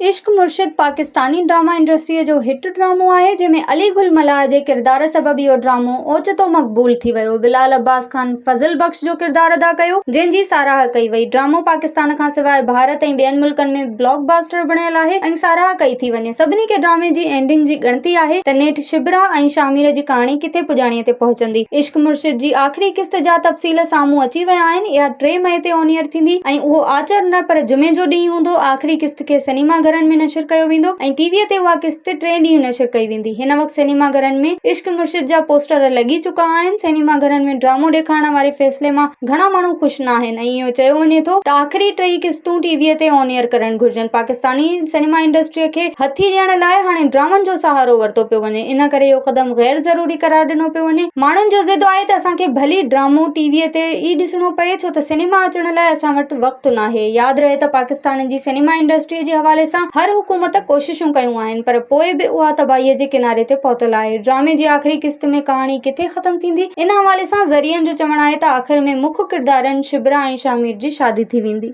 عشق مرشد پاڪستاني ڊراما انڊسٽريء جو هٽ ڊرامو آهي، جنهن ۾ علي گل ملاح جي ڪردار سبب اهو ڊرامو اوچتو مقبول ٿي ويو. بلال عباس خان فضل بخش جو ڪردار ادا ڪيو، جنهن جي ساراهه ڪئي وئي. ڊرامو پاڪستان کان سواء ڀارت ۽ ٻين ملڪن ۾ بلاڪ باسٽر بڻيل آهي ۽ ساراهه ڪئي ٿي وڃي. سڀني کي ڊرامي جي اينڊنگ جي ڳڻتي آهي ته نيٺ شبرا ۽ شاهمير جي ڪهاڻي ڪٿي پڄاڻيء تي پهچندي. عشق مرشد جي آخري قسط جا تفصيل سامهون اچي ويا آهن. اها ٽي مئي تي آن ايئر ٿيندي ۽ اهو آچر نه پر جمعي جو ڏينهن هوندو. آخري قسط کي سئنيما گهرن ۾ نشر ڪيو ويندو ۽ ٽي ويء تي اها قسط ٽئين ڏينهن نشر ڪئي ويندي. هن وقت سئنيما گهرن ۾ عشق مرشد جا پوسٽر لڳي چڪا آهن. سئنيما گهرن ۾ ڊرامو ڏيکارڻ واري فيصلي مان گهڻا ماڻهو خوش ناهن ۽ اهو چيو وڃي ٿو ته آخري ٽئي قسطون ٽي ويء تي آن ايئر ڪرڻ گهرجن. پاڪستاني سئنيما انڊسٽريء کي هٿي ڏيڻ لاء هاڻي ڊرامن جو سهارو ورتو پيو وڃي. ان ڪري اهو قدم غير ضروري قرار ڏنو پيو وڃي. ماڻهن جو ضد آهي ته اسان کي ڀلي ڊرامو ٽي ويء تي ئي ڏسڻو پئي ڇو ته سئنيما اچڻ لاء اسان وٽ وقت ناهي. ياد رهي ته پاڪستان جي سئنيما انڊسٽريء جي حوالي سان هر حڪومت ڪوششون ڪيون آهن پر پوء به اها تباهيء جي ڪناري تي پهتل آهي. ڊرامي جي آخري قسط ۾ ڪهاڻي ڪٿي ختم ٿيندي؟ ان حوالي سان ذريعن جو چوڻ آهي ته آخر ۾ مک ڪردارن شبرا ۽ شاهمير جي شادي ٿي ويندي.